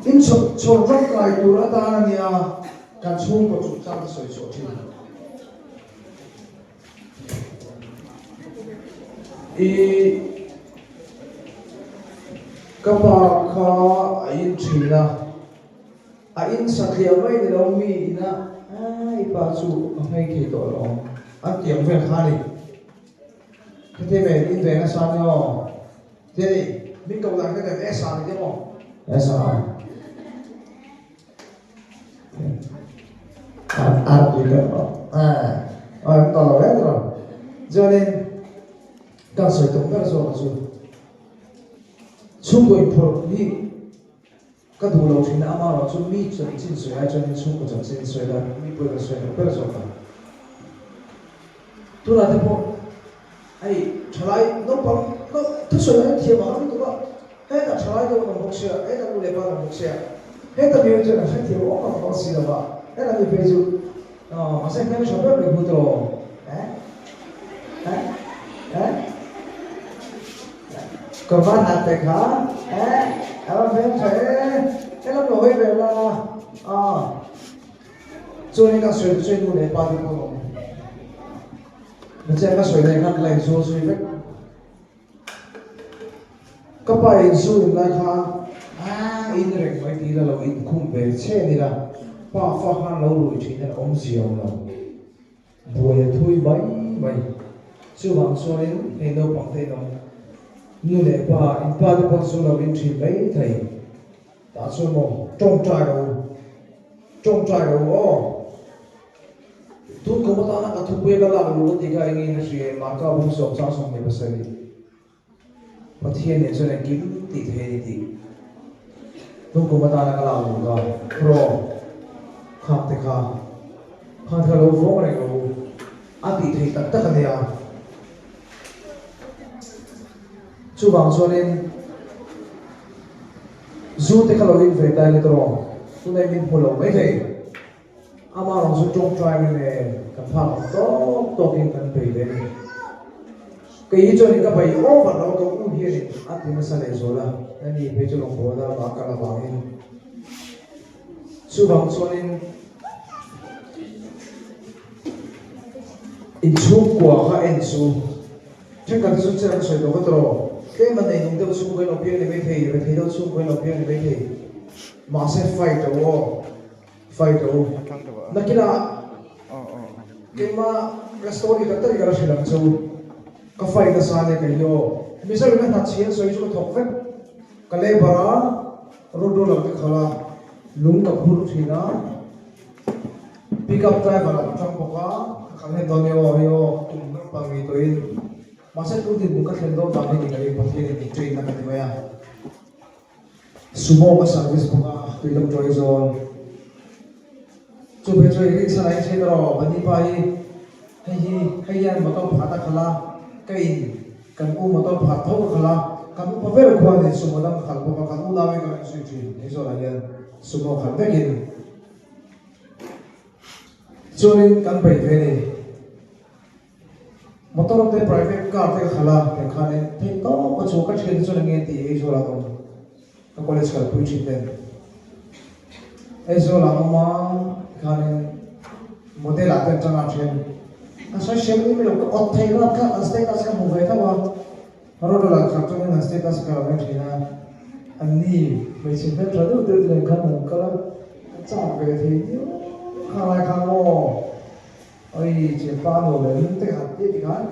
In chhawr tangkai tur atan a nia kan chhungkaw chungchang ka sawi chhuah thin. I ka pa kha a in thin a, a in satliah mai ni lo mi ina i pa chu a nghei thei tawh lo ang an ti ang vel kha a ni. Khati ve in ve nasa ni aw. Ti a ni, min ko dan kha kan esa ni te maw? Esa. Ar tui kan aw. Aw em tawh lo reng tawh. Chuanin kan sawi tum ber zawk chu chhungkaw inphawrh hi Ka duh lo thin a, amaherawh chu mi chanchin sawi ai chuan inchhungkaw chanchin sawi la mi pawi kan sawi loh ber zawk ang. Tunah te pawh hei thalai naupang thusawi an thiam ang lutuk a, hetah thalai deuh an awm bawk sia, hetah nu leh pa an awm bawk sia, heta mi hi chuan an hrethiam awm ang bawk si lo va, hetah mi phei chu mahse hmeltha ber mai hu tawh eh eh eh. Ka van hat te kha eh a va hmel tha e helam lo hawi ve la a chuan in ka sawi chu nu leh pa te pawh awm hmeichhia ka sawi leh khan la inzul zui vek ka pa inzul in lai khan a in reng mai ti ila lo inkhum ve che ni la pa fa khan lo rui thin a awmzia awm lo. Buai a thui mai mai. Chuvang chuanin hei naupang te in awm nu leh pa, in pa te pawn chu lo in thin mai thei. Tah chuan maw tawngtai ro, tawngtai ro aw. Tun kum atana ka thupui a ka lak luh ka tih kha engin a hria em Marka bung sawm chang 27. Pathian nen chuan engkim tih thei a ni tih hnungkum atana ka lak luh ka pro khang te kha khang te kha lo vawng reng lo a tih theih tak tak a nia. Chuvang chuanin zu te kha lo in ve ta ila tawh tunah min hmu lo maithei. Amah rawng chu tawngtai na nen kan phak ang tawk tawkin kan bei ve a ni. Kei hi chuanin ka bei over lo ka u hianin a ti nasa leh zual a, ani phei chu rawngbawlna lamah a kal avangin. Chuvang chuanin inchhungkua kha en chu thenkhat chu chen an sawi tawh ka tawh, tlem a nei nung deuh chhungkaw in lo piang ni maithei, rethei deuh chhungkaw in lo piang ni maithei, mahse fight lo aw. Fight a u. Nakinah keimah ka story tak tak hi ka la hrilh ang chu. Ka fight nasa ania kei hi aw. Mizo in a hna chhi an sawi chu ka thawk vek. Ka labour a, road roller ka khalh a, lung ka phur thin a, pick up driver ah ka tang bawk a, ka khalh hnem dawn nia aw hei aw tum naupang ngei tawhin. Mahse tun dinhmun ka thlen dawn vang hi ni ka ring Pathian in min train na ka ti mai a. Sumo ka service bawk a, tui lam tawi zawn. Chu phei chu i rinchhan a inchhei ta rawh, Bani pa hi hei hi hei hian motor pakhat a khalh a, ka in kan u motor pakhat tho ka khalh a, kan upa ber khuanin sumo dang ka khalh bawk a, kan unau in kan inzui thin hei zawlah hian sumo khalh vekin chuanin kan bei ve a ni. Motor te private car te ka khalh a, tiang khanin theih tawp a chu ka thiante chuan enge tih Aizawl ah an awm, ka college kalpui thin ten Aizawl ah an awm a tikhanin model ah te an tang a then an sawi hriam em lo ka awt thei rat kha an status ka hmu ve tho a, road ah khalh tangin an status ka lo en thin a, an ni hmeichhe hmeltha deuh deuh te nen khan an kal a, ka chak ve thei viau kha lai khan maw. Oi, thianpa nuam em te kha ti ti khan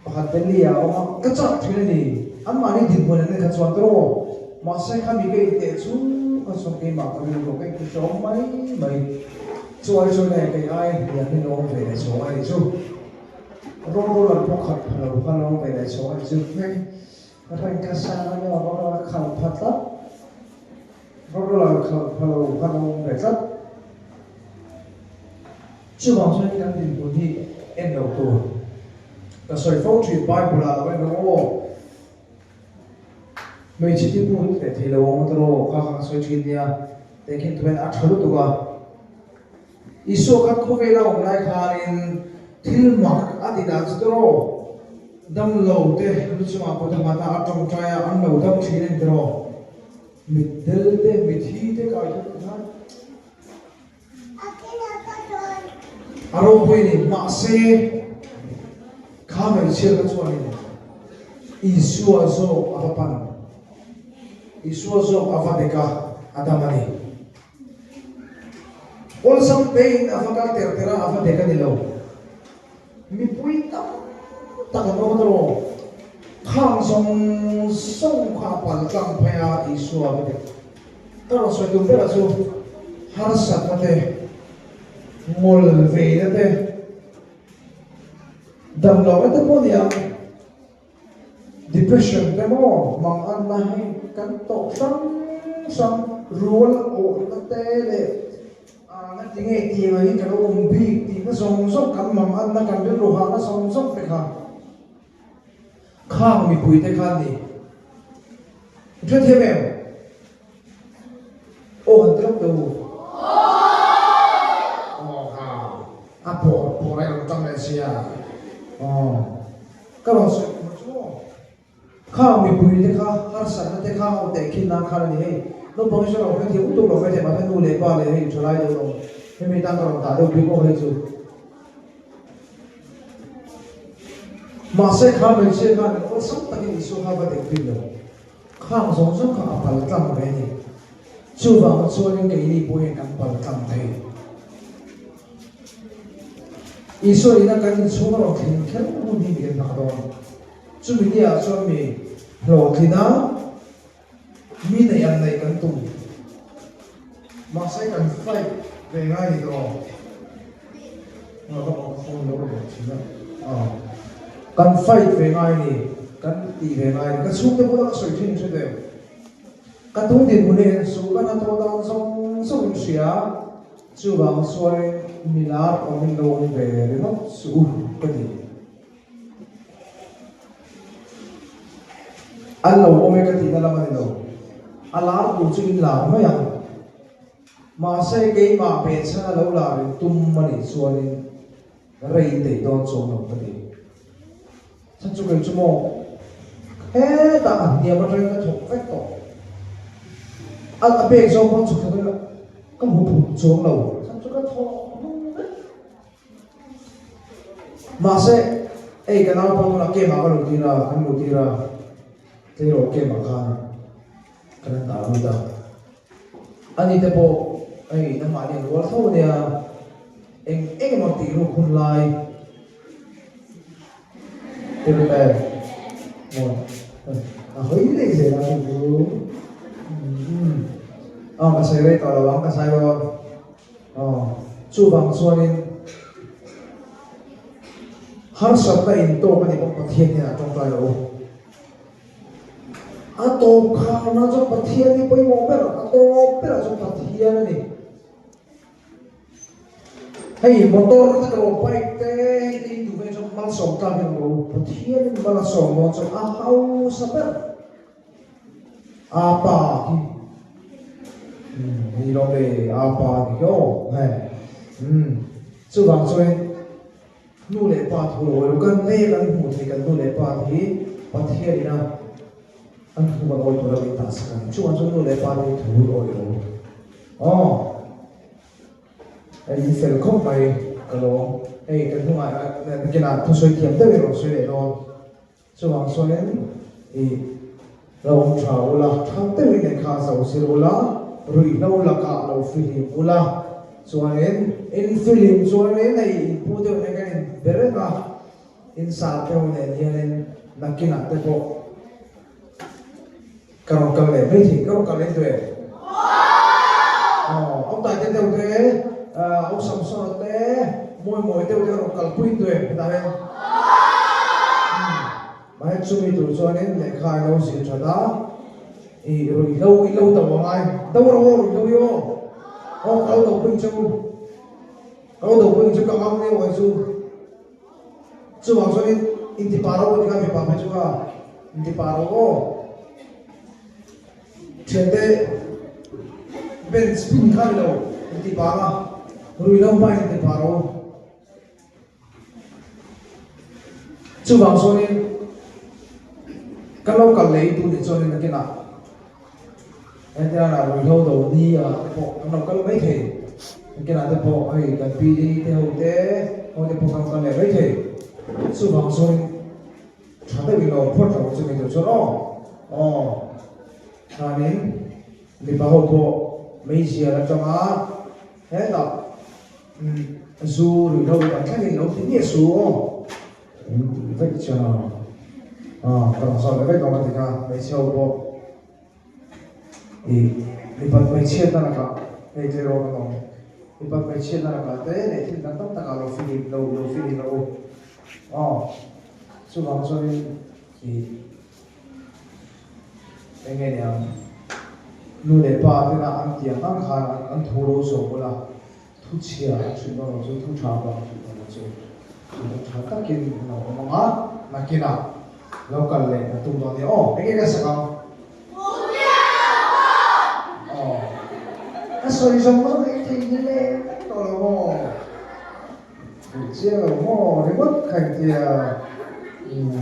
pakhat Delhi ah a awm a, ka chak thin a ni. Anmahni dinhmun an kha chuan tawh aw. Mahse kha mi ka inteh chu ka chuan keimah ka rilru ka inti hlawm mai mai. Chu ai chuan hei kei ai hniam hi lawm ve leh chhawng a nih chu. Rawng roller pawh khat pha lo kha lawm ve leh chhawng a nih chu. Hei rank ka sang a nia rawng roller khalh pha tlat. Rawng roller khalh pha lo kha lawm ve tlat. Chuvang chuan kan dinhmun hi en lo tur. Ka sawi fo thin Bible ah lo en rawh aw. Hmeichhe thi put leh thei lo awm a tawh aw kha kha ka sawi thin nia. Tehkhin tuin a tha lutuk a. Isua khan khawvel a awm lai khanin thil mak a ti dan chu tawh aw. Damlo te lu chungah kut a nghat a, a tawngtai a, an lo dam thin a ni tawh aw. Mitdel te, mithi te kai thut khan a ropui a ni. Mahse, kha hmeichhia kha chuanin Isua zawk a va pan, Isua zawk a va dek a, a dam a ni. Awlsam tein a va kal ter ter a, a va dek a ni lo. Mipui tam tak an awm a tawh. Khang zawng zawng kha a pal tlang phei a, Isua ka ti. Ka rawn sawi tum berah chu harsatna te, ngawl veina te, damlohna te pawh nia, depression te maw, manganna hei kan tawh hrang hrang, rual awhna te leh A nga ti nge tiang angin ka lo awm bik tihna zawng zawng kan manganna kan rilru hahna zawng zawng te kha khang mipui te kha an ni. I hrethiam em? Aw han ti lawk teh u. Aw ha a pawr pawr a i rawn tang leh sia. Aw ka rawn sawi tur chu aw. Kha mipui te kha harsatna te kha ho teh khin nan khan a ni hei. Naupang hi chu lo hrethiam utuk lo hrethiam ah khan nu leh pa leh hei thalai deuh lo hemi tan ka rawn dah deuh bik aw hei chu. Mahse kha hmeichhia khan awlsam takin Isua kha va dek bik lo. Khang zawng zawng kha a pal tlang ve a ni. Chuvang chuanin keini pawh hian kan pal tlang thei. Isua ina kan inchhung a rawn thleng kher hun hi mi kan hmang dawn. Chumi ni ah chuan mi hlawhtlin a, mi neih ang neih kan tum. Mahse kan fight ve ngai ni tawh. Kan fight ve ngai ni, kan tih ve ngai ni. Ka chhungte bulah ka sawi thin hre teh. Ka tung dinhmun hi en suh, ka hnathawh dan zawng zawng in hria. Chuvang chuanin milar awmin lo awm ve ringawt suh u ka ti. An lo awm e ka tihna lam a ni lo. A lar tur chu in lar mai ang. Mahse keimah behchhan a lo lar in tum a nih chuanin rei teih dawn chuang lo ka ti. Chhan chu kei chu maw hetah a hniam atangin ka thawk vek tawh. A a pek zawng pawn chhuk thla ka hmu phut chuang lo. Chhan chu ka thawk hnung vek. Mahse, ei ka naupang la game ah ka luh tir a, kan luh tir a, tleirawl game ah khan kan han dah lut a. Ani te pawh hei nangmahni an rual tho ania, eng eng emaw tih ruk hun lai te lut e maw a hawi leh zel a chu chu aw ka sawi rei tawh lo ang ka sai dawn. Aw, chuvang chuanin harsatna intawk a ni bawk Pathian hnenah tawngtai lo u. A tawp kharna chuan Pathian hi pawimawh ber, a tawp berah chuan Pathian a ni. Hei motor te ka lo bike te hei te in duh ve chuan malsawm tlak in awm lo u. Pathianin mal a sawm dawn chuan a hausa ber. Apa hi ni lo le apa ni hi aw he chuvang chuan nu leh pa thu lo elo kan leh kan hmuh theih kan nu leh pa te hi Pathian ina an thu kan awi tur a min dah sak a ni chuvang chuan nu leh pa te hi thu hi awi lo aw hei in fel khawp mai ka lawm hei kan hnungah nakinah thusawi thiam deuh i rawn sawi leh dawn. Chuvang chuanin i lo awm tha ula, tha deuhin lehkha zo zir ula, ruihhlo lakah lo fihlim ula, chuanin in fihlim chuanin hei in pu deuh nen kan in be reng a, in sar deuh nen hianin nakinah te pawh ka rawn kal leh mai thei, ka rawn kal leh duh em? Aw, au tai te deuh te, au Samsona te, mawi mawi deuh te ka rawn kalpui duh em hetah hian? Mahse chumi tur chuanin lehkha i lo zir that a, i ruihhlo i lo do angai, do rawh aw ruihhlo hi aw, aw ka lo do pui ang che u, ka lo do pui ang che u ka ngang nia uai chu. Chuvang chuanin inti pa ro tika mipa phei chu kha inti pa ro aw. Thiante bench pin kha ni lo inti pa nga rui lo hma inti pa ro. Chuvang chuanin kan lo kal lei tu ni chuanin nakinah. Entirana ruihhlo do ni ah te pawh kan lo kal mai thei. Engkenah te pawh hei kan PD te ho te ho te pawh kan lo kal leh mai thei. Chuvang chuan tha deuhin lo awm phawt lo chu ni tur chuan aw aw chuanin mipa ho pawh meizial atanga hetah zu ruihhlo kan thlengin lo ti miah su aw. In tih vek chuan aw ka rawn zawt leh vek dawn a ti kha hmeichhe ho pawh ih mipat hmeichhiatna lakah hei tleirawl kan awm mipat hmeichhiatna lakah te leh thil dang tam takah lo fihlim lo lo fihlim rawh u aw chuvang chuanin ih eng nge niang nu leh pa tena an tiang ang khan an thu lo zawh bula. Thu chhia an hrilh dawn lo chu, thu tha pawh an hrilh dawn lo chu. Thu tha takin an lo awm ang a, nakinah lo kal leh kan tum dawn nia aw, enge ka sak ang? Aw, ka sawi zawng zawng ei thei ni leh vek tawh lo maw? Duh chiang lo maw ringawt kha engtia? Umm.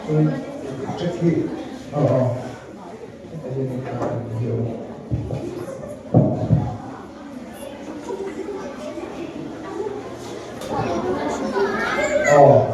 Chuan check hi aw aw hetah hian in a hi a awm. Aw.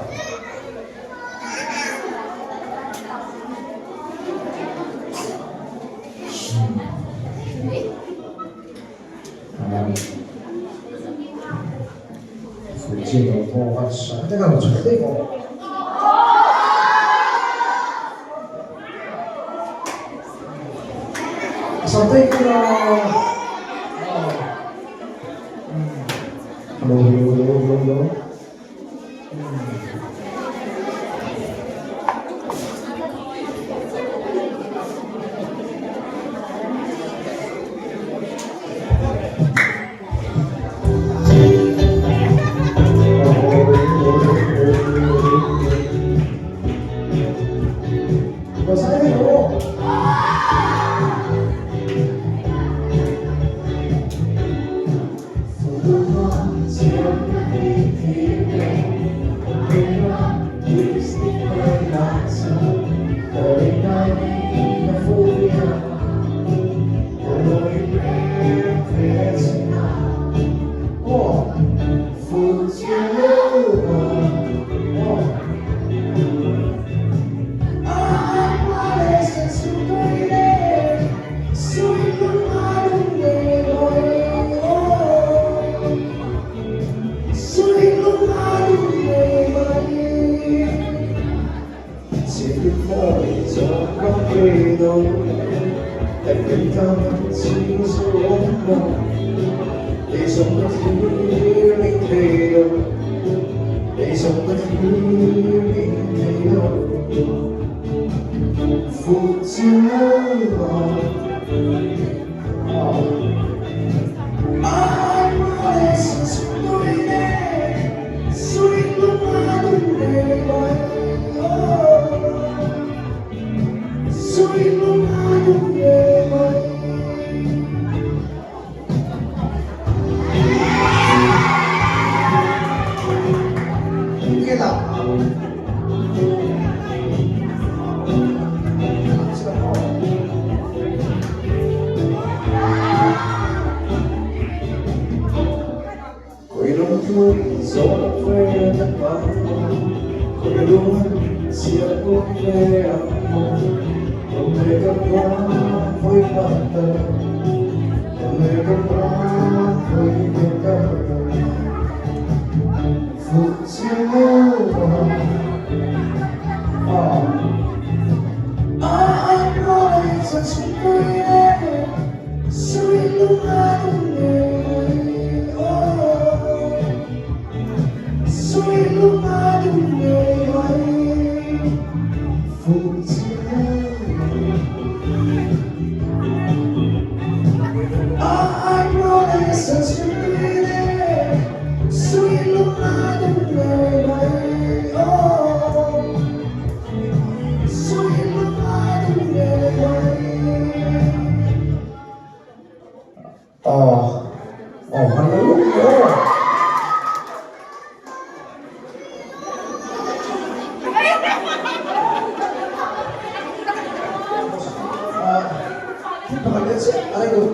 chiah a rei duh.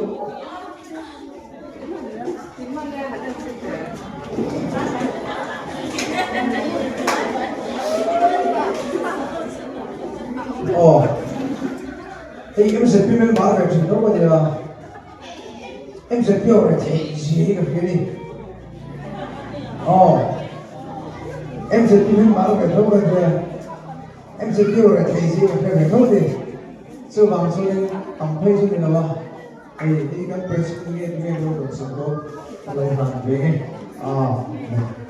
Aw hei MZP member ve thin tho ka nia MZP ho reh theih zia hi ka hria ni aw MZP member ve tho ka nia MZP ho reh theih zia ka hria ve tho ni chuvang chuanin tam phei chu ni lo a. Hei hi kan president nge nge lo rawn sawi dawn ka lo hlan ve nge. Ah.